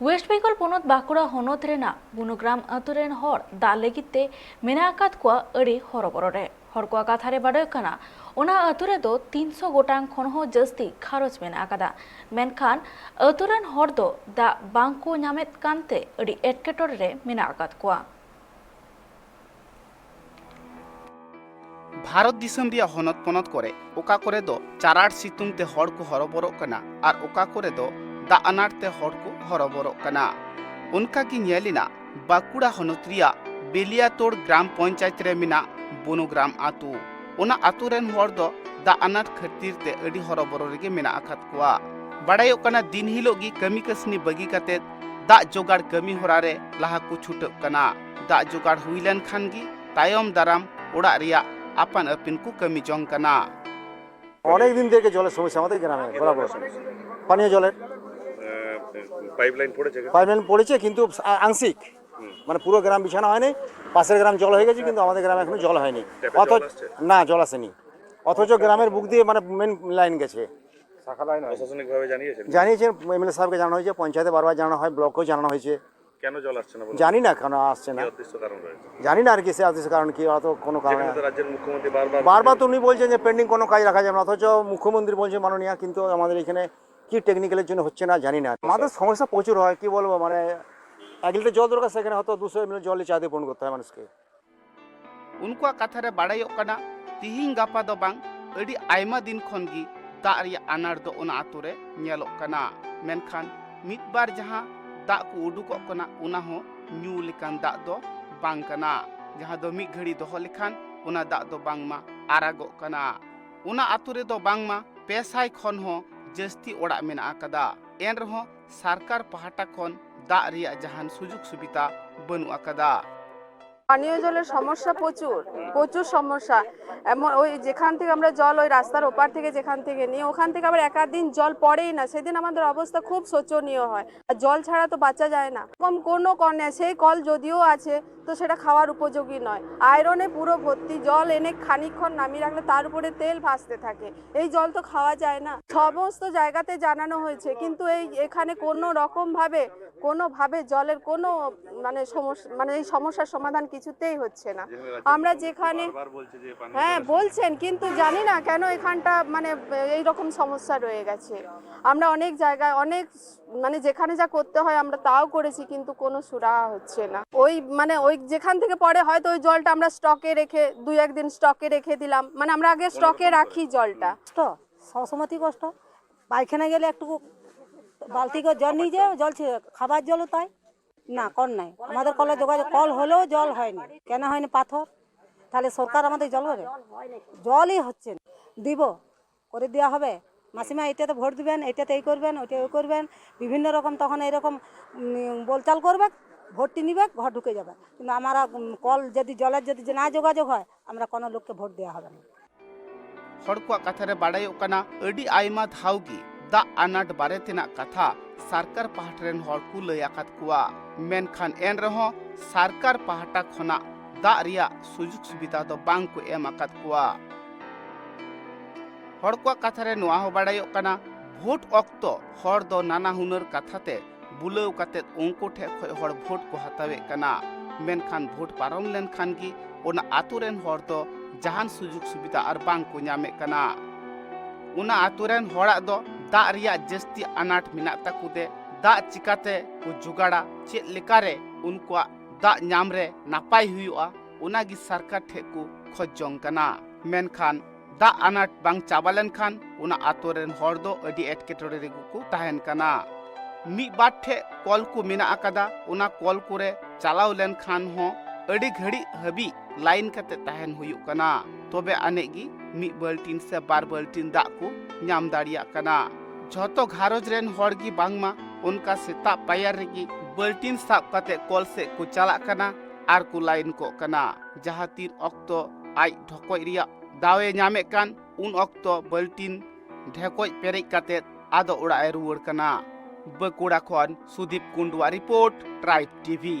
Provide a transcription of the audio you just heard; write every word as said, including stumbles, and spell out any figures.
West Bengal ᱯᱚᱱᱚᱛ ᱵᱟᱸᱠᱩᱲᱟ ᱦᱚᱱᱚᱛ ᱨᱮᱱᱟᱜ ᱵᱩᱱᱩᱜᱨᱟᱢ ᱟᱹᱛᱩ ᱨᱮᱱ ᱦᱚᱲ ᱫᱟᱜ ᱞᱟᱹᱜᱤᱫ ᱛᱮ ᱢᱮᱱᱟᱜ ᱟᱠᱟᱫ ᱠᱚᱣᱟ ᱟᱹᱰᱤ ᱦᱚᱨᱚᱵᱚᱨᱚ ᱨᱮ᱾ ᱦᱚᱲ ᱠᱚᱣᱟᱜ ᱠᱟᱛᱷᱟ ᱨᱮ ᱵᱟᱰᱟᱭᱚᱜ ᱠᱟᱱᱟ, ᱚᱱᱟ ᱟᱹᱛᱩ ᱨᱮᱫᱚ ᱛᱤᱱᱥᱚ ᱜᱚᱴᱟᱝ ᱠᱷᱚᱱ ᱦᱚᱸ ᱡᱟᱹᱥᱛᱤ ᱜᱷᱟᱨᱚᱸᱡᱽ ᱢᱮᱱᱟᱜ ᱟᱠᱟᱫᱟ᱾ ᱢᱮᱱᱠᱷᱟᱱ ᱟᱹᱛᱩ ᱨᱮᱱ ᱦᱚᱲ ᱫᱚ ᱫᱟᱜ ᱵᱟᱝ ᱠᱚ ᱧᱟᱢᱮᱫ ᱠᱟᱱᱛᱮ ᱟᱹᱰᱤ ᱮᱴᱠᱮᱴᱚᱬᱮ ᱨᱮ ᱢᱮᱱᱟᱜ ᱟᱠᱟᱫ ᱠᱚᱣᱟ᱾ ᱵᱷᱟᱨᱚᱛ ᱫᱤᱥᱚᱢ ᱨᱮᱭᱟᱜ ᱦᱚᱱᱚᱛ ᱯᱚᱱᱚᱛ ᱠᱚᱨᱮ ᱚᱠᱟ ᱠᱚᱨᱮ ᱫᱚ ᱪᱟᱨᱟᱲ ᱥᱤᱛᱩᱝ ᱛᱮ ᱦᱚᱲ ᱠᱚ ᱦᱚᱨᱚᱵᱚᱨᱚᱜ ᱠᱟᱱᱟ ᱟᱨ ᱚᱠᱟ ᱠᱚᱨᱮ ᱫᱚ ᱫᱟᱜ ᱟᱱᱟᱴ ᱛᱮ ᱦᱚᱲ ᱠᱚ ᱦᱚᱨᱚᱵᱚᱨᱚᱜ ᱠᱟᱱᱟ᱾ ᱚᱱᱠᱟ ᱜᱮ ᱧᱮᱞ ᱮᱱᱟ ᱵᱟᱸᱠᱩᱲᱟ ᱦᱚᱱᱚᱛ ᱨᱮᱭᱟᱜ ᱵᱮᱞᱤᱭᱟᱛᱳᱲ ᱜᱨᱟᱢ ᱯᱚᱧᱪᱟᱭᱮᱛ ᱨᱮ ᱢᱮᱱᱟᱜ ᱵᱚᱱᱚᱜᱨᱟᱢ ᱟᱹᱛᱩ᱾ ᱚᱱᱟ ᱟᱹᱛᱩ ᱨᱮᱱ ᱦᱚᱲ ᱫᱚ ᱫᱟᱜ ᱟᱱᱟᱴ ᱠᱷᱟᱹᱛᱤᱨ ᱛᱮ ᱟᱹᱰᱤ ᱦᱚᱨᱚᱵᱚᱨᱚ ᱨᱮᱜᱮ ᱢᱮᱱᱟᱜ ᱟᱠᱟᱫ ᱠᱚᱣᱟ᱾ ᱵᱟᱲᱟᱭᱚᱜ ᱠᱟᱱᱟ, ᱫᱤᱱ ᱦᱤᱞᱳᱜ ᱜᱮ ᱠᱟᱹᱢᱤ ᱠᱟᱹᱥᱱᱤ ᱵᱟᱹᱜᱤ ᱠᱟᱛᱮ ᱫᱟᱜ ᱡᱚᱜᱟᱲ ᱠᱟᱹᱢᱤ ᱦᱚᱨᱟ ᱨᱮ ᱞᱟᱦᱟ ᱠᱚ ᱪᱷᱩᱴᱟᱹᱜ ᱠᱟᱱᱟ᱾ ᱫᱟᱜ ᱡᱚᱜᱟᱲ ᱦᱩᱭ ᱞᱮᱱ ᱠᱷᱟᱱ ᱜᱮ ᱛᱟᱭᱚᱢ ᱫᱟᱨᱟᱢ ᱚᱲᱟᱜ ᱨᱮᱭᱟᱜ ᱟᱯᱟᱱ ᱟᱹᱯᱤᱱ ᱠᱚ ᱠᱟᱹᱢᱤ ᱡᱚᱝ ᱠᱟᱱᱟ᱾ অনেক দিন থেকে জলের সমস্যা আমাদের গ্রামে বরাবর। পানীয় জলের পাইপলাইন পড়েছে এখানে? পাইপলাইন পড়েছে, কিন্তু আংশিক, মানে পুরো গ্রাম বিছানো হয়নি। পাশের গ্রাম জল হয়ে গেছে, কিন্তু আমাদের গ্রামে এখনো জল হয়নি। ট্যাপে জল অথচ আসছে? না, জল আসেনি। অথচ গ্রামের বুক দিয়ে মানে মেন লাইন গেছে। প্রশাসনিকভাবে জানিয়েছেন? জানিয়েছেন, এমএলএ সাহেবকে জানানো হয়েছে, পঞ্চায়েতে বারবার জানানো হয়, ব্লকেও জানানো হয়েছে। কেন জল আসছে না বলুন? জানি না কেন আসছে না, কি অদৃশ্য কারণ রয়েছে? জানি না আর কি সে অদৃশ্য কারণ কি, অত কোনো কারণে। যেখানে তো রাজ্যের মুখ্যমন্ত্রী বারবার বারবার তো উনি বলছেন যে পেন্ডিং কোনো কাজ রাখা যাবে না, অথচ মুখ্যমন্ত্রী বলছেন মাননীয়, কিন্তু আমাদের এখানে কি টেকনিক্যালের জন্য হচ্ছে না জানি না। আমাদের সমস্যা প্রচুর হয়, কি বলবো, মানে এক লিটার জল দরকার, সেখানে হয়তো দুশো এমএল জল চাহিদা পূরণ করতে হয় মানুষকে। ᱩᱱᱠᱩᱣᱟᱜ ᱠᱟᱛᱷᱟ ᱨᱮ ᱵᱟᱲᱟᱭᱚᱜ ᱠᱟᱱᱟ, ᱛᱤᱦᱤᱧ ᱜᱟᱯᱟ ᱫᱚ ᱵᱟᱝ, ᱟᱹᱰᱤ ᱟᱭᱢᱟ ᱫᱤᱱ ᱠᱷᱚᱱ ᱜᱮ ᱫᱟᱜ ᱨᱮᱭᱟᱜ ᱟᱱᱟᱴ ᱫᱚ ᱚᱱᱟ ᱟᱛᱳ ᱨᱮ ᱧᱮᱞᱚᱜ ᱠᱟᱱᱟ᱾ ᱢᱮᱱᱠᱷᱟᱱ ᱢᱤᱫ ᱵᱟᱨ ᱡᱟᱦᱟᱸ ᱫᱟᱜ ᱠᱚ ᱩᱰᱩᱠᱚᱜ ᱠᱟᱱᱟ, ᱚᱱᱟ ᱦᱚᱸ ᱧᱩ ᱞᱮᱠᱟᱱ ᱫᱟᱜ ᱫᱚ ᱵᱟᱝ ᱠᱟᱱᱟ, ᱡᱟᱦᱟᱸ ᱫᱚ ᱢᱤᱫ ᱜᱷᱟᱹᱲᱤ ᱫᱚᱦᱚ ᱞᱮᱠᱷᱟᱱ ᱚᱱᱟ ᱫᱟᱜ ᱫᱚ ᱵᱟᱝᱢᱟ ᱟᱨᱟᱜᱚᱜ ᱠᱟᱱᱟ᱾ ᱚᱱᱟ ᱟᱛᱳ ᱨᱮᱫᱚ ᱵᱟᱝᱢᱟ ᱯᱮ ᱥᱟᱭ ᱠᱷᱚᱱ ᱦᱚᱸ ᱡᱟᱹᱥᱛᱤ ᱚᱲᱟᱜ ᱢᱮᱱᱟᱜ ᱟᱠᱟᱫᱟ᱾ ᱮᱱ ᱨᱮᱦᱚᱸ ᱥᱚᱨᱠᱟᱨ ᱯᱟᱦᱴᱟ ᱠᱷᱚᱱ ᱫᱟᱜ ᱨᱮᱭᱟᱜ ᱡᱟᱦᱟᱱ ᱥᱩᱡᱳᱜᱽ ᱥᱩᱵᱤᱫᱷᱟ ᱵᱟᱹᱱᱩᱜ ᱟᱠᱟᱫᱟ᱾ পানীয় জলের সমস্যা প্রচুর, প্রচুর সমস্যা। এমন ওই যেখান থেকে আমরা জল ওই রাস্তার ওপার থেকে যেখান থেকে নিই, ওখান থেকে আবার একাধ দিন জল পড়েই না, সেদিন আমাদের অবস্থা খুব শোচনীয় হয়। আর জল ছাড়া তো বাঁচা যায় না। এরকম কোনো কল নেই, সেই কল যদিও আছে তো সেটা খাওয়ার উপযোগী নয়। আয়রনে পুরো ভর্তি, জল এনে খানিকক্ষণ নামিয়ে রাখলে তার উপরে তেল ভাসতে থাকে। এই জল তো খাওয়া যায় না। সমস্ত জায়গাতে জানানো হয়েছে, কিন্তু এই এখানে কোনো রকমভাবে কোনোভাবে জলের কোনো মানে সমস্যা, মানে এই সমস্যার সমাধান কিছুতেই হচ্ছে না। আমরা যেখানে, হ্যাঁ, বলছেন, কিন্তু জানি না কেন এখানটা মানে এইরকম সমস্যা রয়ে গেছে। আমরা অনেক জায়গায় অনেক মানে যেখানে যা করতে হয় আমরা তাও করেছি, কিন্তু কোনো সুরাহা হচ্ছে না। ওই মানে ওই যেখান থেকে পড়ে হয়তো ওই জলটা আমরা স্টকে রেখে দুই একদিন স্টকে রেখে দিলাম, মানে আমরা আগে স্টকে রাখি জলটা। কষ্ট, সবসময়তেই কষ্ট। পায়খানা গেলে একটু বালতি করে জল নিয়ে যাও, জল ছে-, খাবার জলও তাই। না, কল নাই। আমাদের কলে যোগাযোগ, কল হলেও জল হয়নি। কেন হয়নি? পাথর। তাহলে সরকার আমাদের জল করে? জলই হচ্ছে না। দিব, করে দেওয়া হবে। মাসিমা, এটাতে ভোট দিবেন, এটাতে এই করবেন, ওইটা ওই করবেন, বিভিন্ন রকম। তখন এইরকম উম, বলচাল করবে, ভোটটি নিবে, ঘর ঢুকে যাবে। কিন্তু আমরা উম, কল যদি, জলের যদি না যোগাযোগ হয়, আমরা কোনো লোককে ভোট দেওয়া হবে না। ᱦᱚᱲ ᱠᱚᱣᱟᱜ ᱠᱟᱛᱷᱟ ᱨᱮ ᱵᱟᱲᱟᱭᱚᱜ ᱠᱟᱱᱟ, ᱟᱹᱰᱤ ᱟᱭᱢᱟ ᱫᱷᱟᱣ ᱜᱮ ᱫᱟᱜ ᱟᱱᱟᱴ ᱵᱟᱨᱮ ᱛᱮᱱᱟᱜ ᱠᱟᱛᱷᱟ ᱥᱚᱨᱠᱟᱨ ᱯᱟᱦᱴᱟ ᱨᱮᱱ ᱦᱚᱲ ᱠᱚ ᱞᱟᱹᱭ ᱟᱠᱟᱫ ᱠᱚᱣᱟ᱾ ᱢᱮᱱᱠᱷᱟᱱ ᱮᱱ ᱨᱮᱦᱚᱸ ᱥᱚᱨᱠᱟᱨ ᱯᱟᱦᱴᱟ ᱠᱷᱚᱱᱟᱜ ᱫᱟᱜ ᱨᱮᱭᱟᱜ ᱥᱩᱡᱳᱜᱽ ᱥᱩᱵᱤᱫᱷᱟ ᱫᱚ ᱵᱟᱝ ᱠᱚ ᱮᱢ ᱟᱠᱟᱫ ᱠᱚᱣᱟ᱾ ᱦᱚᱲ ᱠᱚᱣᱟᱜ ᱠᱟᱛᱷᱟ ᱨᱮ ᱱᱚᱣᱟ ᱦᱚᱸ ᱵᱟᱲᱟᱭᱚᱜ ᱠᱟᱱᱟ, ᱵᱷᱳᱴ ᱚᱠᱛᱚ ᱦᱚᱲ ᱫᱚ ᱱᱟᱱᱟ ᱦᱩᱱᱟᱹᱨ ᱠᱟᱛᱷᱟ ᱛᱮ ᱵᱩᱞᱟᱹᱣ ᱠᱟᱛᱮ ᱩᱱᱠᱩ ᱴᱷᱮᱱ ᱠᱷᱚᱱ ᱦᱚᱲ ᱵᱷᱳᱴ ᱠᱚ ᱦᱟᱛᱟᱣᱮᱫ ᱠᱟᱱᱟ᱾ ᱢᱮᱱᱠᱷᱟᱱ ᱵᱷᱳᱴ ᱯᱟᱨᱚᱢ ᱞᱮᱱᱠᱷᱟᱱ ᱜᱮ ᱚᱱᱟ ᱟᱛᱳ ᱨᱮᱱ ᱦᱚᱲ ᱫᱚ ᱡᱟᱦᱟᱱ ᱥᱩᱡᱳᱜᱽ ᱥᱩᱵᱤᱫᱷᱟ ᱟᱨ ᱵᱟᱝ ᱠᱚ ᱧᱟᱢᱮᱫ ᱠᱟᱱᱟ᱾ ᱚᱱᱟ ᱟᱛᱳ ᱨᱮᱱ ᱦᱚᱲᱟᱜ ᱫᱚ ᱫᱟᱜ ᱨᱮᱭᱟᱜ ᱡᱟᱹᱥᱛᱤ ᱟᱱᱟᱴ ᱢᱮᱱᱟᱜ ᱛᱟᱠᱚ ᱛᱮ ᱫᱟᱜ ᱪᱤᱠᱟᱛᱮ ᱠᱚ ᱡᱚᱜᱟᱲᱟ, ᱪᱮᱫ ᱞᱮᱠᱟᱨᱮ ᱩᱱᱠᱩᱣᱟᱜ ᱫᱟᱜ ᱧᱟᱢ ᱨᱮ ᱱᱟᱯᱟᱭ ᱦᱩᱭᱩᱜᱼᱟ, ᱚᱱᱟ ᱜᱮ ᱥᱚᱨᱠᱟᱨ ᱴᱷᱮᱱ ᱠᱚ ᱠᱷᱚᱡᱽ ᱡᱚᱝ ᱠᱟᱱᱟ᱾ ᱢᱮᱱᱠᱷᱟᱱ ᱫᱟᱜ ᱟᱱᱟᱴ ᱵᱟᱝ ᱪᱟᱵᱟ ᱞᱮᱱᱠᱷᱟᱱ ᱚᱱᱟ ᱟᱛᱳ ᱨᱮᱱ ᱦᱚᱲ ᱫᱚ ᱟᱹᱰᱤ ᱮᱴᱠᱮᱴᱚᱬᱮ ᱨᱮᱜᱮ ᱠᱚ ᱛᱟᱦᱮᱱ ᱠᱟᱱᱟ᱾ ᱢᱤᱫ ᱵᱟᱨ ᱴᱷᱮᱡ ᱠᱚᱞ ᱠᱚ ᱢᱮᱱᱟᱜ ᱟᱠᱟᱫᱟ, ᱚᱱᱟ ᱠᱚᱞ ᱠᱚᱨᱮ ᱪᱟᱞᱟᱣ ᱞᱮᱱᱠᱷᱟᱱ ᱦᱚᱸ ᱟᱹᱰᱤ ᱜᱷᱟᱹᱲᱤᱡ ᱦᱟᱹᱵᱤᱡ ᱞᱟᱭᱤᱱ ᱠᱟᱛᱮ ᱛᱟᱦᱮᱱ ᱦᱩᱭᱩᱜ ᱠᱟᱱᱟ, ᱛᱚᱵᱮ ᱟᱹᱱᱤᱡ ᱜᱮ ᱢᱤᱫ ᱵᱟᱹᱞᱴᱤᱱ ᱥᱮ ᱵᱟᱨ ᱵᱟᱹᱞᱴᱤᱱ ᱫᱟᱜ ᱠᱚ ᱧᱟᱢ ᱫᱟᱲᱮᱭᱟᱜ ᱠᱟᱱᱟ᱾ ᱡᱷᱚᱛᱚ ᱜᱷᱟᱨᱚᱸᱡᱽ ᱨᱮᱱ ᱦᱚᱲ ᱜᱮ ᱵᱟᱝᱢᱟ ᱚᱱᱠᱟ ᱥᱮᱛᱟᱜ ᱯᱟᱭᱟᱨ ᱨᱮᱜᱮ ᱵᱟᱹᱞᱴᱤᱱ ᱥᱟᱵ ᱠᱟᱛᱮ ᱠᱚᱞ ᱥᱮᱫ ᱠᱚ ᱪᱟᱞᱟᱜ ᱠᱟᱱᱟ ᱟᱨ ᱠᱚ ᱞᱟᱭᱤᱱ ᱠᱚᱜ ᱠᱟᱱᱟ᱾ ᱡᱟᱦᱟᱸ ᱛᱤᱱ ᱚᱠᱛᱚ ᱟᱡ ᱰᱷᱚᱠᱚᱡ ᱨᱮᱭᱟᱜ ᱫᱟᱣ ᱮ ᱧᱟᱢᱮᱫ ᱠᱟᱱ, ᱩᱱ ᱚᱠᱛᱚ ᱵᱟᱹᱞᱴᱤᱱ ᱰᱷᱮᱠᱚᱡ ᱯᱮᱨᱮᱡ ᱠᱟᱛᱮ ᱟᱫᱚ ᱚᱲᱟᱜ ᱮ ᱨᱩᱣᱟᱹᱲ ᱠᱟᱱᱟ᱾ ᱵᱟᱸᱠᱩᱲᱟ ᱠᱷᱚᱱ ᱥᱩᱫᱤᱯ ᱠᱩᱱᱰᱩᱣᱟᱜ ᱨᱤᱯᱳᱨᱴ, ᱴᱨᱟᱭᱤᱵᱽ ᱴᱤᱵᱷᱤ᱾